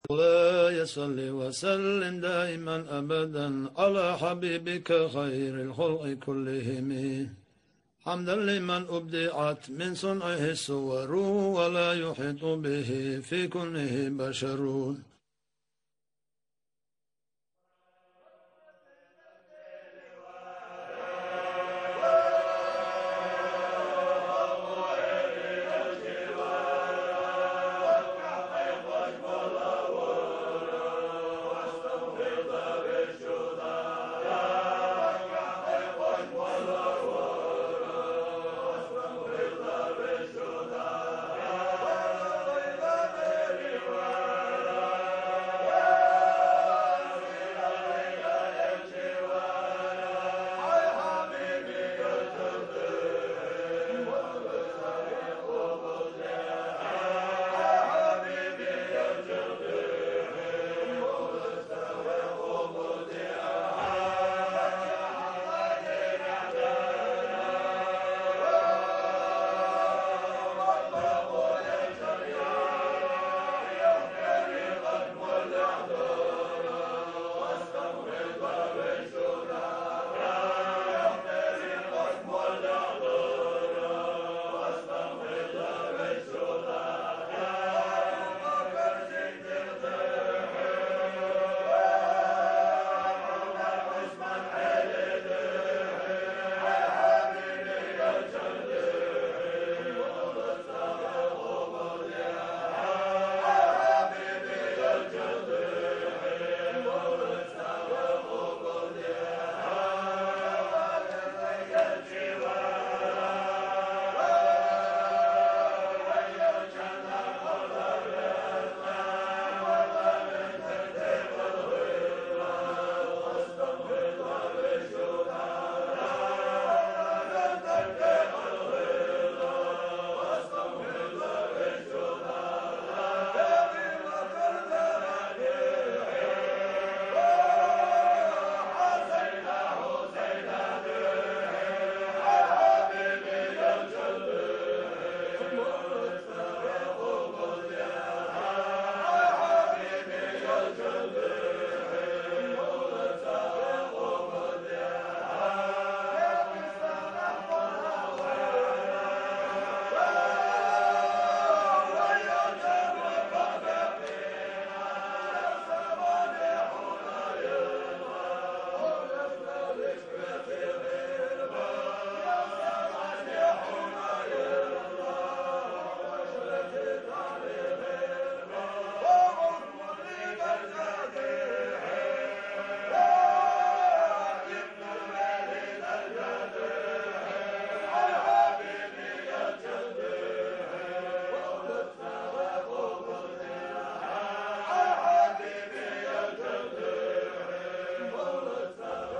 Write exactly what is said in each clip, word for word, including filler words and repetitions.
مولاي صل وسلم دائما أبدا على حبيبك خير الخلق كلهم. حمدا لمن أبدعت من صنعه الصور ولا يحيط به في كنه بشر.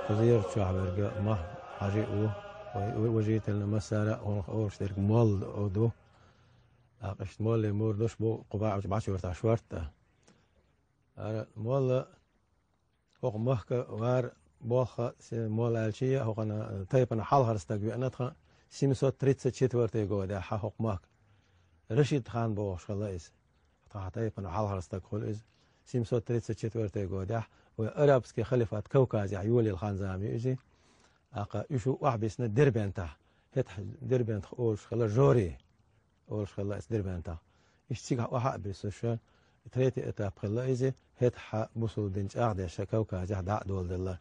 Кхузерчохь верг Мах-Хьажи а ву, вай, вай, вай жийтална массара а хьуна олуш дерг молла ду. ТӀаккха иштта молле мур душ бу кху баьӀачу бачурташ варта. Ара молла хӀокху махка вар болх а, се-, молла аьлча а, хӀокхуьнан тайпана хьалхара стаг веана тхан семьсот тридцать четвёртый годехь хӀокху махка. Рашид-хан бохуш хилла иза. Тхан тайпана хьалхара стаг хуьлу иза. Семьсот тридцать четвёртый годехь, вай арабский халифат Кавказехь йолийла хан-зама ю иза. ТӀаккха уьш ву охьабисна Дербентахь. ХӀетахь Дербентах олуш хилла Жори. Олуш хилла иза Дербентах. Иштта цигахь охьа а бисуш, третий этап хилла иза, хӀетахь бусулба дин чӀагӀдеш Кавказехь дӀа а доладелла.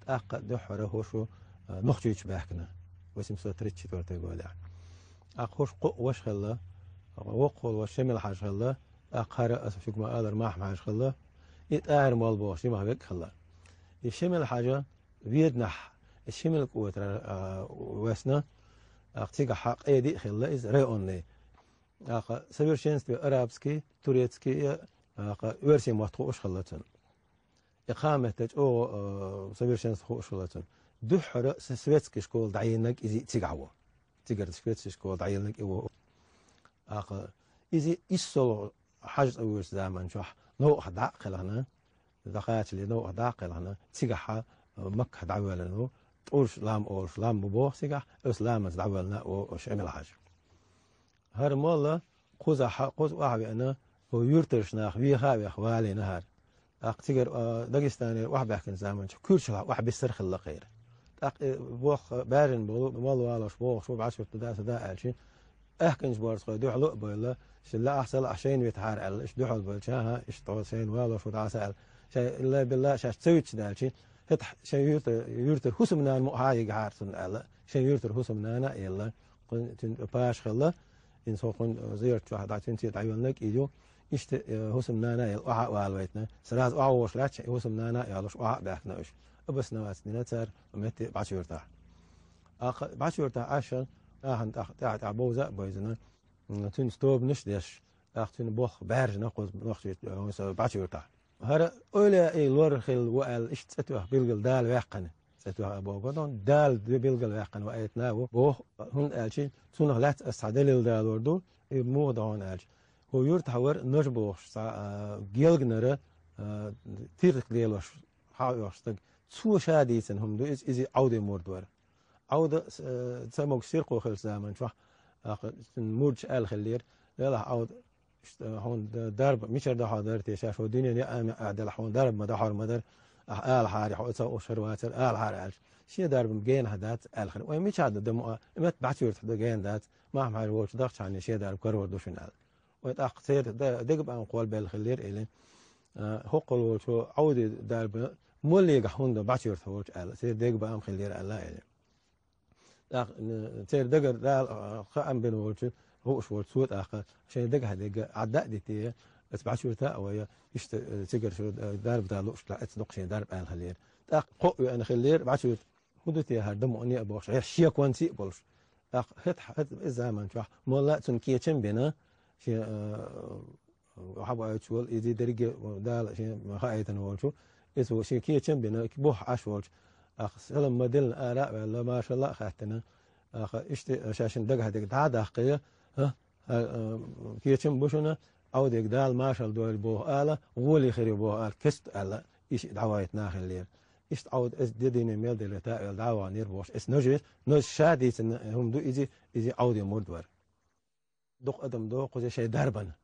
ТӀаккха дуьххьара хӀорш, а, Нохчийчу баьхкина, восемьсот тридцать четвёртый годехь. ТӀаккха хӀорш кхоъ ваша хилла, воккхахволу ваша Шемил-Хьажа хилла, тӀаккха хӀара аса шуьга ма-аллара Махьма-Хьажа хилла, и ТӀаьхьара-молла бохуш жимах верг а хилла. И Шемил-Хьажа Веданахь, и Шемил-кӀотара, а, весна, тӀаккха цигахь къеди а хилла иза, районный. ТӀаккха совершенстве арабский, турецкий, а, тӀаккха оьрсийн мотт хууш хилла цунна. И кхаа метта чӀогӀа, а, совершенство хууш хилла цунна. Дуьххьара с-, светский школа дӀайинарг иза цигахь ву. Цигара светский школа дӀайинарг и ву. ТӀаккха иза иссолгӀа Хьажа цӀа вуьйцу заман чохь новкъахь дӀа а кхелхина, дӀакхачале новкъахь дӀа а кхелхина, цигахь, а, Маккахь дӀавоьллина ву, ТӀурш лам олуш лам бу боху цигахь, оцу ламаца дӀавоьллина а ву Шемил-Хьажа. ХӀара молла кхузахь, кхуза охьавеана, Хьо юьртарш нах веха а веха валийна хӀара. ТӀаккха цигара, а, Дагестанера охьабаьхкина заманчохь куьрчалахь охьабиссар хилла кхера. ТӀаккха, э, боху баьржина болу, мал валош бохуш бу, бӀачуьрта да, ца да аьлчи, аьхкинчу борцахой дуьхьало а бевлла, ши лаахь ца лаахь шайна витахьара аьлла, иштта дуьхьал бевлча, хӀан, иштта тхо шайна валош ву дӀа ца аьлла. Шайн илла билла шаьш ца витча даьлчи, хӀетахь шайн юьртара, юьртара хӀусамнана мукъа хьа а йигахьара цунна аьлла, шайн юьртара хӀусамнана а елла, кхуьнан цуьнан паша хилла, ХӀинца хӀокхунна зерат чохь дӀа цуьнций дӀайоннаг и ю, иштта, э, хӀусамнана а елла охьа а валавайтина. Сразу охьавогӀуш лаьтташ, и хӀусамнана а йолуш охьа а баьхкина уьш. Обосноваться дина цара метте БӀачуьртахь. ТӀаккха БӀачуьртахь Ӏаш, ахьана тӀаккха тӀаьхьа-тӀаьхьа бовза а бевзина, м, цуьнца тобанаш а деш, тӀаккха цуьнан болх баьржина кхуза нохчий, э, БӀачуьртахь. ХӀара эвлаяийн лор хилла ву аьлла, иштта цӀе тоьхна билггал Дала ваьккхина. ЦӀе тоьхна а боху, Дала билггал ваьккхина ваийтина а ву, боху, хӀунда аьлча цунах лаьцна аса цхьа далил далор ду, и муха ду хьуна аьлча. ХӀу юьртахь вара Нож бохуш цхьа, а, гелганара, а, тиртак лелош, хьа а оьхуш стаг. Цо ша дийцина хӀума ду иза, иза Ӏовде мурд вара. Ӏовда, а, ца могуш сирхо хиллачу заманчохь, а, мурдаш аьлла хиллера, велахь Ӏовда, Иштта хьуна д-, дарба мичара дохьор дара те, шаьш хӀу дуьненан яа а делахь хьуна дарба ма дохьор ма дара, ахьа алахьара, хьо ца уш хӀара вацара алахьара аьлча, шен дарба генахь дац аьлла хир. Вай мичахь дан ма а, и метта БӀачуьртахь дан гена дац, Махьмад-Хьаьжа волчу дахчахьана шен дарба карор ду шуна аьлла. Вай тӀаккха церан д-, дегабаам кхолбелла хиллера элира, а, хӀокхул волчу Ӏовди дарба моллигахь хӀунда БӀачуьртахь волчу аьлла, церан дегабаам хиллера аьлла элира. ТӀаккха, м, церан дагара Дала, а, хаам бина волчу, хууш волчу цо тӀаккха, шайн дагахь дерг Ӏадда а дитий, аса БӀачуьртахь а вай, иштта, э, цигара шу, э, дарба дан лууш, эцна дукха шен дарба аьлла хиллера. ТӀаккха кхоъ веана хиллера, БӀачуьртахь, хӀун ду те хӀара дан мукъане а бохуш, э, шеконца а болуш. ТӀаккха хӀета, хӀета иза заманчохь, молла а цунна кечам а бина, шен, э, Хьабаевич волу, иза дерриге Дала шен хаийтина волчу, иза ву шен кечам а бина, бухь Ӏаш волчу. Аха салам ма-диллина ара а ваьлла, маршалла а хаьттина. Аха иштта шаьшшинна дагахь дерг дӀа а даккхий, а, а, а, кечам а бу шуна, Ӏовдега Дала маршалла дойла боху ала, гӀоле хир ю боху ала, кеста аьлла, иштта дӀаваийтина хиллера. Иштта Ӏовда иза де дийне мел делира, та а ваьлла дӀа а ваханера бохуш. Иза Ножа, Ножа ша дийцина хӀума ду иза, иза Ӏовде мурд вара. Дукха адам доху кхуза шайн дарбана.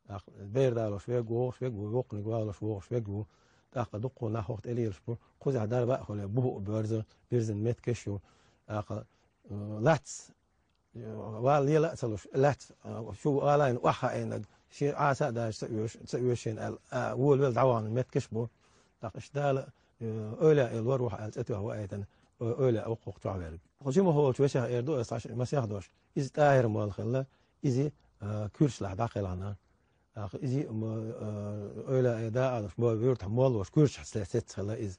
ТӀаккха бер далош верг ву, вогӀуш верг ву, воккханиг валош вогӀуш верг ву. ТӀаккха дуккха нах хӀокху тӀе лелаш бу. Кхузахь дарба а хуьлий, буху а боьрзу, бирзина меттигаш а ю. ТӀаккха, э, лац, э, вала лела а ца луш, лац, э, шу валайна охьахаийнарг, шен Ӏаса а даьлча ца оьшу, ца оьшу шена аьлла, а, волавелла дӀавахана меттигаш а бу. ТӀаккха иштта Дала, э, эвлаяийн лор ву хьо аьлла цӀе тоьхна ваийтина, э, эвлаяъ ву кху чохь верг. Кху жима хӀолчу вешех эр ду аса цхьа масех дош. Иза ТӀахӀир-молла хилла, иза, а, куьрчалахь дӀакхелхина. Аха, иза, м, а, эвлаяийн да а луш, бо вуьртахь молла волуш, куьрчахь се-, сецна хилла иза.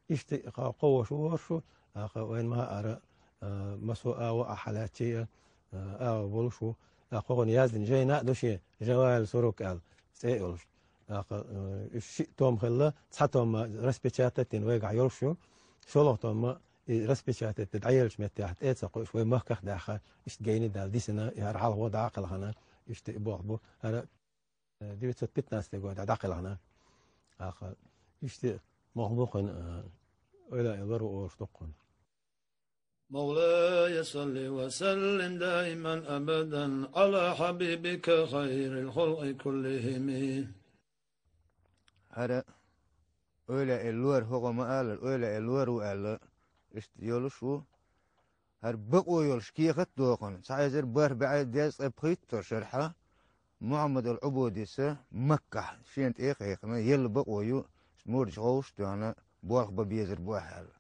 Иштта кхо-, кхо ваша ву, аха, вайна ма-, ара, а, масо а ву, а хьалаьцчий а, а, а волуш ву. Аха, кхунна яздина жайна а ду шен, Жаваил Сурук аьлла, цӀе а йолуш. Аха, а, уьш шиъ том хилла, цхьа том распечатать дина вайгахь йолуш ю. ШолгӀа том и распечатать дӀаеллачу меттехь тӀе а ца кхуьуш, вай махках а даьхна, иштта гайна а даьлла дисина, и хӀара хьалхо дӀа а кхелхина, иштта и болх бу. ХӀара, э, девятьсот пятнадцатый годехь дӀакхелхина. Аха, иштта мохк бу кхуьнан, э, ойла а лар ву олуш ду кхунна. مولاي صل وسلم دائما أبدا على حبيبك خير الخلق كلهم. ХӀара ойла а лор, хӀокхо ма-аллара, ойла а лор ву аьлла, иштта йолуш ву. ХӀара бакъо йолуш кехат а дохуна, цхьа эзар бархӀ бӀе дезткъе пхийтта шарахь Мухьаммад ал-Ӏубудис Маккахь шена тӀе а кхайкхина, елла бакъо ю, мурдаш гӀовшах а тоьхна, болх бан безар бу ахь аьлла.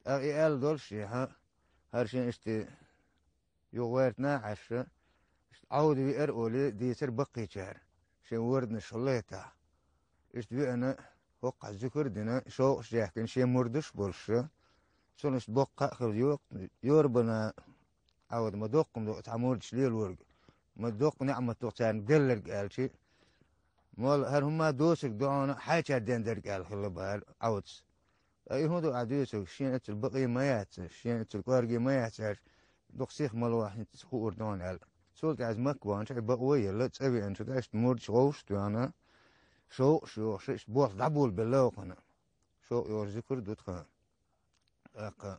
ТӀаккха и аьлла долуш шен, хӀара шен иштта юха гӀертина а Ӏаш, иштта Ӏовда веара олий дийцар баккхийчара, шен ворданаш хилла хӀетахь. Иштта веана, хӀокхахь зуькар а дина, шовкъаш а даьхкина, шен мурдаш а болуш, цунна иштта боккха а хилла йо-, йорбана Ӏовда, ма доккха ма ду цхьа мурдаш лелорг, ма доккха неӀмат ду царна делларг аьлча, молла, хӀара хӀумма доцург ду хьуна, хьайчара ден дерг аьлла хилла бахьара Ӏовдас. Ткъа и хӀун ду ахь дуьйцург, шена оццул бакъий ма яц, шена оццул кӀоргий ма яц аьлча, дукха сиха ма ло хӀинца хуур ду хьуна аьлла. Цул тӀаьхьа иза Макка ваханчохь и бакъо а елла, цӀа веанчу тӀе иштта мурдаш гӀовшах а тоьхна, шовкъаш а йохуш, иштта болх дӀаболабелла ву кхунна. Шовкъ йохуш зуькар а ду тхан. ТӀаккха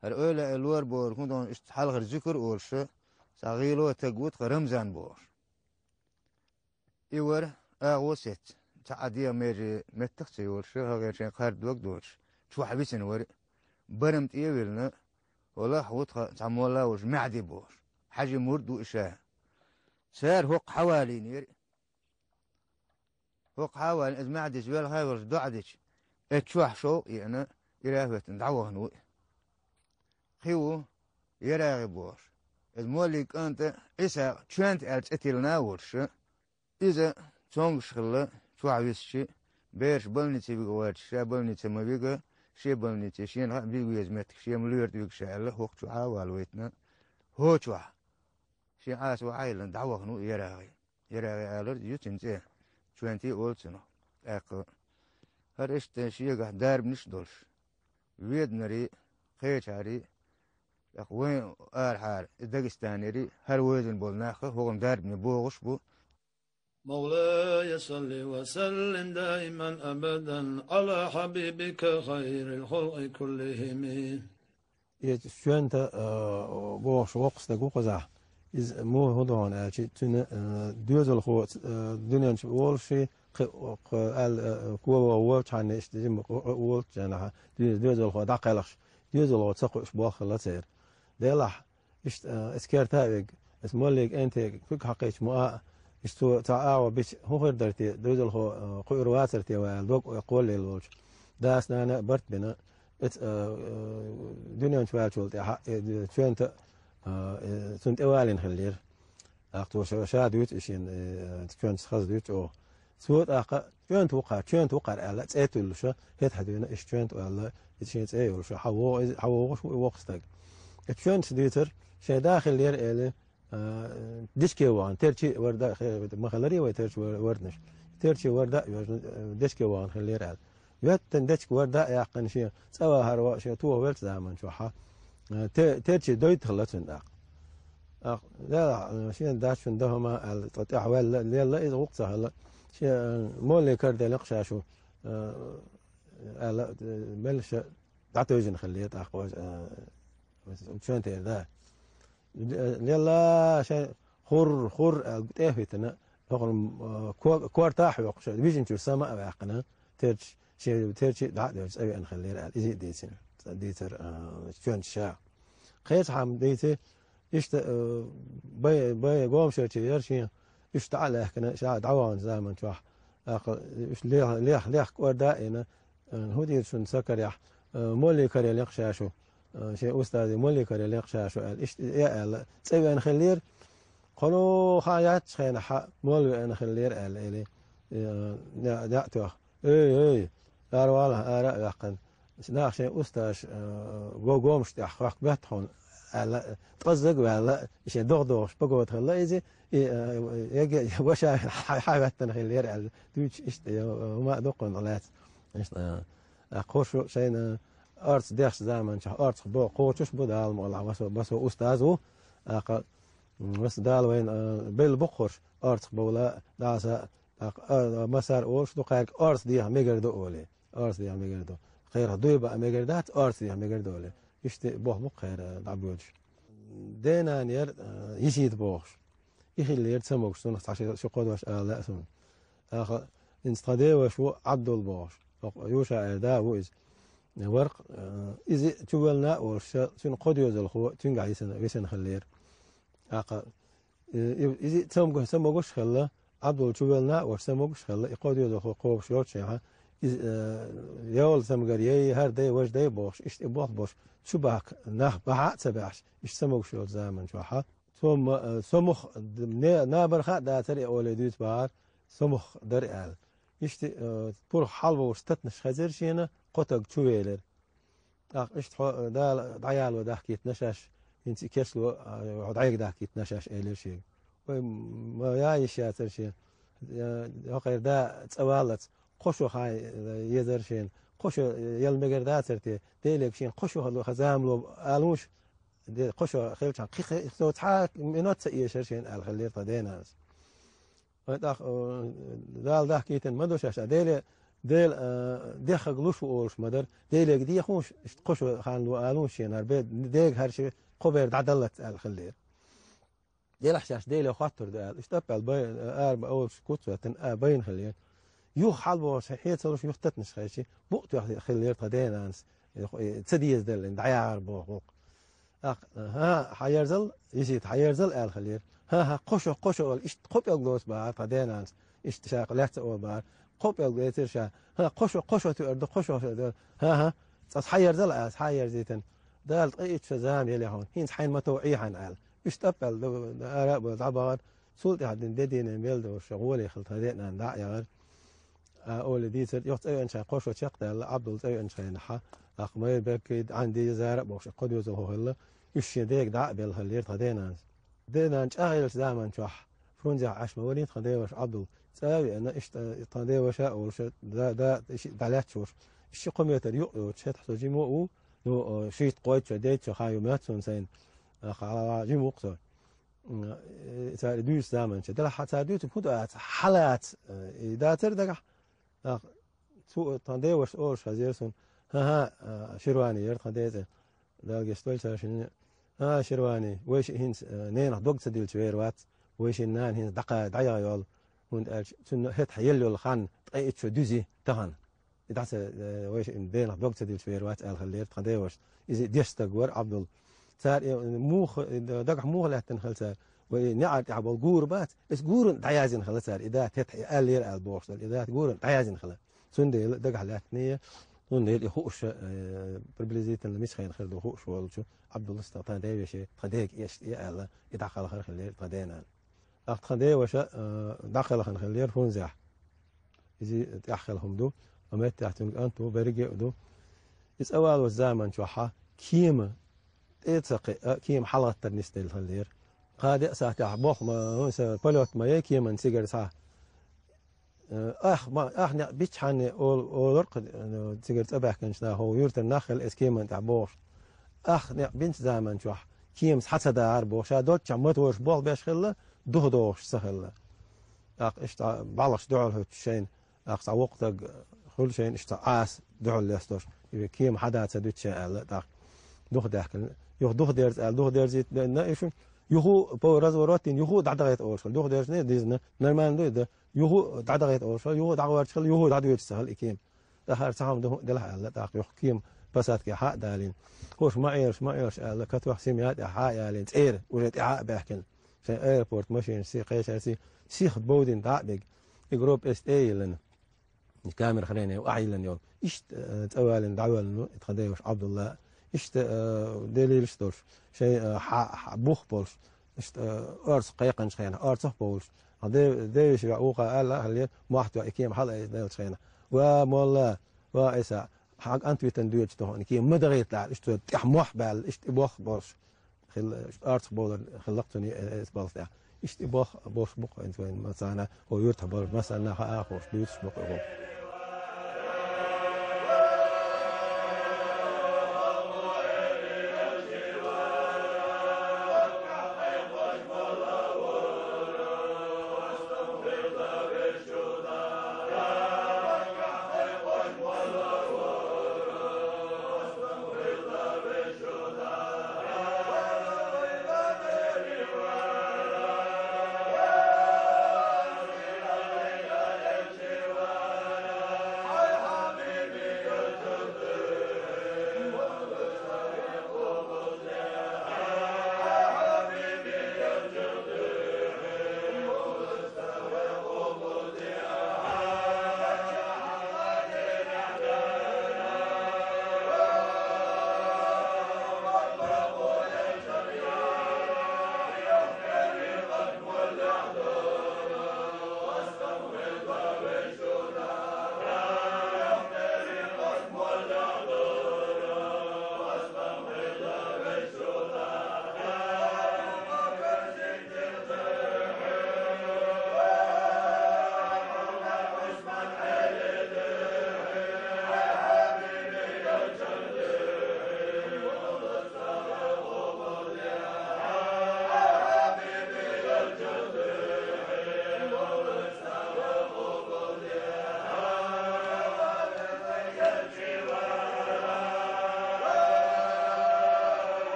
хӀара ойла а лор бохург хӀун ду хьуна, иштта хьалхара зуькар а олуш, цхьа гӀийла стаг ву тхан Рамзан бохуш. И вара агӀо сецна, цхьа а дегӀан меже меттах ца йолуш, хӀара шайн кхарда дог доцуш, чохь висина вара. Барам тӀе а виллина, хӀокху лахахь ву тхан цхьа молла а волуш, Маьхьди бохуш. Хьаьжин мурд ву и ша. Цара хӀокху схьавалийнера. ХӀокху схьавалийна, иза Маьхьдис велха а велуш доӀа дича, эцу чохь шовкъ а еана, ира а хӀоьттина дӀавахана ву и. Кхин ву, ЯрагӀи бохуш. Иза моллин кӀант а, Ӏисакъ, Чоьнта аьлла цӀе тиллина а волуш, иза цомгуш хилла, чохь висча, бераш больнице вига гӀерташ, ша больнице ма вига, шен больнице шена хаьа, вига веза меттиг шен ма лоьру вига ша аьлла, хӀокху чохь а валавайтина, хӀокху чохь. Шен Ӏаса вахьа а йиллина, дӀавахана ву ЯрагӀи. ЯрагӀи алар ю цуьнан цӀе, Чоьнти олу цунах. ТӀаккха хӀара иштта шегахь дарбанаш а долуш, Веданара, кхечара, тӀаккха вайн арахьара, и Дагестанера, хӀара вевзина болу нах а хӀокхунна дарбане богӀуш а бу. مولاي صل وسلم دائما أبدا على حبيبك خير الخلق كلهم. Иза Чоьнта, а, бохуш воккха стаг ву кхузахь. Иза муха хӀун ду хьуна аьлча, цуьнан, а, доьзалхо, а, дуьнен чу волуш, кхин, кхин аьлла, а, кога вогӀу волчхьанна иштта жимма волчу хенахь, доьзалхо дӀакхелхаш, доьзалхо ца кхуьуш болх хилла церан. Делахь, иштта, а, иза керта а вега, иза моллин кӀанте куьг хьакхийча ма а, иштта цо цхьа агӀо бича, хӀун хир дара те, доьзалхо, а, кхуьур вацара те вай аьлла, дог а кхоллаелла волчу дас-нана а барт а бина, иза, а, а, дуьнен чу ваьллачул тӀаьхьа, э, Чоьнта, а, э, цунна тӀевалийна хиллера. ТӀаккха цо ша, ша дуьйцу и шена, э, Чоьнтас хаза дуьйцу оха. Цо тӀаккха Чоьнта ву-кх хӀара, Чоьнта ву-кх хӀара аьлла, цӀе а туьллуш, хӀетахь дуьйна иштта Чоьнта аьлла, иза шен цӀе а йолуш, хьан вогӀу иза, хьан вогӀуш ву и воккха стаг. И Чоьнтас дуьйцура, шайн да хиллера элира, а, дечке вахана, Терчи а вара да, хе-, ма хилларий вай Терчи вар-, варнаш. Терчи вара да а вежна, а, дечке вахана хиллера аьлла. Веттан дечка вара да а яьккхина шен цӀа вахар ван шен тоха веллачу заман чохь, а, Те-, Терчи дойта хилла цуьнан тӀаккха. ТӀаккха, да, а, шен дачун дан хӀума аьлла, тӀе тӀехь ваьлла, лелла иза гӀуллакх ца хилла. Шен, а, молле кара делла-кх ша шу, а, аьлла, а, мелла ша дӀатевжина хиллера тӀаккха, а, Чоьнтера да. Лелла шайн хур, хур аьлла, тӀе а хӀиттина, хӀокхунна, а, ко-, корта а хьоькхуш, вижинчуьра сама а ваьккхина, Терчи, шен Терчи дӀа а девлча, цӀа веана хиллера аьлла, иза а дийцина, дийцара, а, Чоьнтас ша. Кхечахьа-м дийци, иштта, а, бай, бай гомашарчий яра шен, уьш дӀа а лаьхкина, ша дӀаваханчу заман чохь, тӀаккха уьш лех-, лех-, лехка кӀорда а йина, а, хӀун дийр шуна сан карехь, а, молле каре лекха ша шу, а, шен устазе молле каре лекха ша шу аьлла, иштта и а аьлла, цӀа веана хиллера, кхуьнан хьан яцчу хенахь молла веана хиллера аьлла, элира, а, да, да а тоьхна. Эй, эй, ара валахь, ара а ваьккхина. Нах шайн устазаш, а, го-, гомаш тӀехь хӀоьхку моьтту хьуна, аьлла, ткъаззаг а ваьлла, шен догӀа догӀуш погода хилла иза, и, а, яга, ваша хьа-, хьа-, хьа веттана хиллера аьлла, дуьйцуш иштта, я, хӀума а дуккхунна лаьцна. Иштта, а, а, кхо шу шайна орца дехча заманчохь, орцах бо-, кхочуш бу Дала мукъалахь, масо, масо устаз ву, а, кха, м, маса Дала вайна, а, белла бу кхуш, орцах бовла, дӀаса, тӀаккха, а, массара олуш ду кхаьрга орца деха мегар ду олий. Орца деха мегар ду. Кхерах дуй баа мегар дац, орца деха мегар ду олий. Иштта болх бу кхера дӀабоьдуш. Денан яра, а, Исита бохуш. И хиллера ца могуш, цунах цхьа ши, ши кхо дош ала лаьа суна. ТӀаккха, хӀинца тхан деваш ву Ӏабдул бохуш. Юша эр да ву иза. Варкъ, а, иза чувелна а волуш, цуьнан кхо доьзалхо цуьнгахь йисина, висина хиллера. ТӀаккха, э, и-, иза ца могуш, ца могуш а хилла, Ӏабдул чувелна а волуш, ца могуш а хилла, и кхо доьзалхо кхобуш йолчу хенахь, иза, э, йовла цамгар яй, хӀара дай, важа дай бохуш, иштта и болх болуш, чу бахка нах бахьа а ца баьхьаш, иштта ца могуш йолчу заман чохь. Цо ма-, э, со мух, не-, набарха а дацара и оле дуьйцу бахьара, со мух дара аьлла. Иштта, э, пурх хьалвовлуш татнаш хезира шена, кхо таг чувелира. ТӀаккха иштта хьо, э, Дала дӀаяло дахкийтина шаьш, хӀинца и кечло, э, хьо дӀайга дахкийтина шаьш, элира шега. Вай, м-, ма яа йиш яцара шен, э, хӀокхеран да цӀа валлалц, кхо шо хьан, э, езара шена, кхо шо, э, яла мегар дацара те, Делега шена кхо шо хала хан замало алуш, де, кхо шо хилчхьана, кхин, кхин, со цхьа а минот ца эшара шена аьлла хиллера тхан денанас. Вайн тӀаккха, э, Дала дахкийтина ма ду шаьш, а Деле, Дела, э, деххаг луш ву олуш ма дара, Делега дехуш, иштта кхо шо хан ло алуш шена, хӀара бе-, дега хӀара ши кхо бер дӀадаллалц аьлла хиллера. Делахь шаьш Деле хоттур ду аьлла. Иштта аппал бай-, ара ба олуш куц веттина, а, байна хилла яра. Юха хьалабогӀуш хьецалуш, юха татанаш хилча, букъ тоьхна хилла яра тхан денанас, э, ца деза делла, дӀаяхьара боху гӀуллакх. ТӀаккха, хӀа, хьаерзал, Исита, хьаерзал аьлла хилла яра. ХӀа-хӀа, кхо шо, кхо шо олу, иштта кхо пӀелг доцу бахьара тхан денанас, иштта ша лаьцна олу бахьара. Кхо пӀелг децира ша. ХӀа, кхо шо, кхо шо туьар ду, кхо шо туьар ду. ХӀа-хӀа, цкъа хьаерзал аса, хьаерзийтина. Дала ткъе итт шо зама елла хьуна, хӀинца хьайна ма товъий хьайна аьлла. Уьш тӀаппал ара а бо дӀабахара, цул тӀаьхьа дина де дийна мел долуш гӀоле хилла тхан деа нана дӀа а яхара. А, оле дийцар, юха цӀа веанчхьайн кхо шо чекхдаьлла, Ӏабдул цӀа веанчхьайнахьа, тӀаккха майра беггий дӀа дезара а бохуш, кхо доьзалхо хилла, уьш шен дега дӀа а белла хилла яра тхан денанас. Денан чӀагӀъеллачу заман чохь, Фрунзехь Ӏаш ма варий тхан деваша Ӏабдул, цӀа а веана, иштта тхан деваша а волуш, да, да, ши, дӀалаьтташ волуш, ши кхо метр юкъ йоцуш, хӀетахь со жима а ву, ну, шийтта кхойтта шо, дейтта шо хан ю моьтту суна сайна, а, ха, жима ву-кх со. М, э, цара и дуьйцу заманча. Делахь цара дуьйцург хӀун ду аца? Хьалаца, э, и дацара дагахь? Ах, цу, тхан деваша олуш хазера суна. ХӀан-хӀа, а, Ширвани яра тхан деа цӀе. Дала гечдойла цара шинна. ХӀан, Ширвани, вай шиъ хӀинца, э, ненах дог ца диллича вер вац. Вай шин нана хӀинца дӀакха-, дӀаяха йолу. ХӀунда аьлча цунна хӀетахь елла йолу хан ткъе итт шо дуьзи тахана. И дӀа ца, э, вай шиъ денах дог ца диллича вер вац аьлла хилла яра тхан деваша. Иза деш стаг вара Ӏабдул. Цара и муха, и дагахь муха лаьттина хила цара? Вай и неӀар тӀехь болу гура бац? Эс гуран дӀаязйина хила цара. И да тетахь и аьллера аьлла бохуш дара. И да гуран дӀаязйина хила. Цундела дагахь лаьттине, цундела и хууша, э, приблизительно мичхайна хир ду хууш волчу Ӏабдуллас тхан девеше, тхан дега эшта и аьлла, и дӀакхалхар хилла яра тхан денан. Ахь тхан деваша, э, дӀакхелхина хилла яра хӀунзехь. Иза тӀаьххьа хила хӀума ду, а меттехь цуьнга кӀант ву, берриге а ду. И цӀа валочу заман чохьа кема тӀе а ца кхиъа, кема хьалагӀаттар нисделла хилла яра. Кхаа-деа сахьтехь болх ма, хӀун сан полёт ма яй кеман цигара цхьа. Э, ах, ма, ах некъ биччхьанне ол-, олар-кх, э, цигара цӀа баьхкинчу наха, хӀо юьртара нах хила эс кеман тӀехь бохуш. Ах некъ бинчу заман чохь кема схьа ца дахьара бохуш, ша доцчохь мотош болх беш хилла, духа дохуш ца хилла. ТӀаккха иштта бӀалгӀаш дуьхьал хӀуьттуш шайна, тӀаккха цхьа воккха стаг хуьлу шайна, иштта цхьа Ӏаса дуьхьал лестош, и кема хьада ца дуьту шайн аьлла, тӀаккха духа даьхкина. Юха духа дерза аьлла, духа дерзийта денна и шу, юху по разворот дина, юху дӀадахийта олуш хилла, духа дерзане дизна, нормально ду и дан, юху дӀадахийта олуш хилла, юху дӀагӀорчу хилла, юху дӀадоьдуш ца хилла и кема. ТӀаьхьара цхьа хӀума ду делахь аьлла, тӀаккха юха кема посадке хьа а далийна. ХӀорш ма Ӏераш, ма Ӏераш аьлла, катох семья тӀехь хьа а ялийна, цӀера уже тӀаьхьа а баьхкина. Шайн аэропорт машинаш сий кхечаьрций, сиха бовдина дӀа а бега. И гроб эс тӀе а йиллина. Камера хрена ахь йиллина йолу. Иштта, э, цӀа валина дӀавоьллина ву и тхан деваша Ӏабдулла. Иштта, э, делилаш долуш, шайн, э, хьа-, хьа-, бух болуш, иштта, э, орцах кхайкхинчу хенахь, орцах а бовлуш. Хьан де-, деваша ваьа вукхо аьлла, хьале, мохь тоьхна и кема хьала айса деллачу хенахь. Ва молла, ва Ӏийса, хьан кӀант витина доьдуш ду хьуна, и кема ма дахийта аьлла, иштта цо тӀехь мохь баьлла, иштта и бох болуш. Хилла, орцах бовлар хилла-кх цуьнан, э, эс балха тӀехь. Иштта и бох болуш бу-кх хӀинца вайн массарна, хӀо юьртахь болуш массарна хаа а хууш, дуьйцуш бу-кх и хӀума.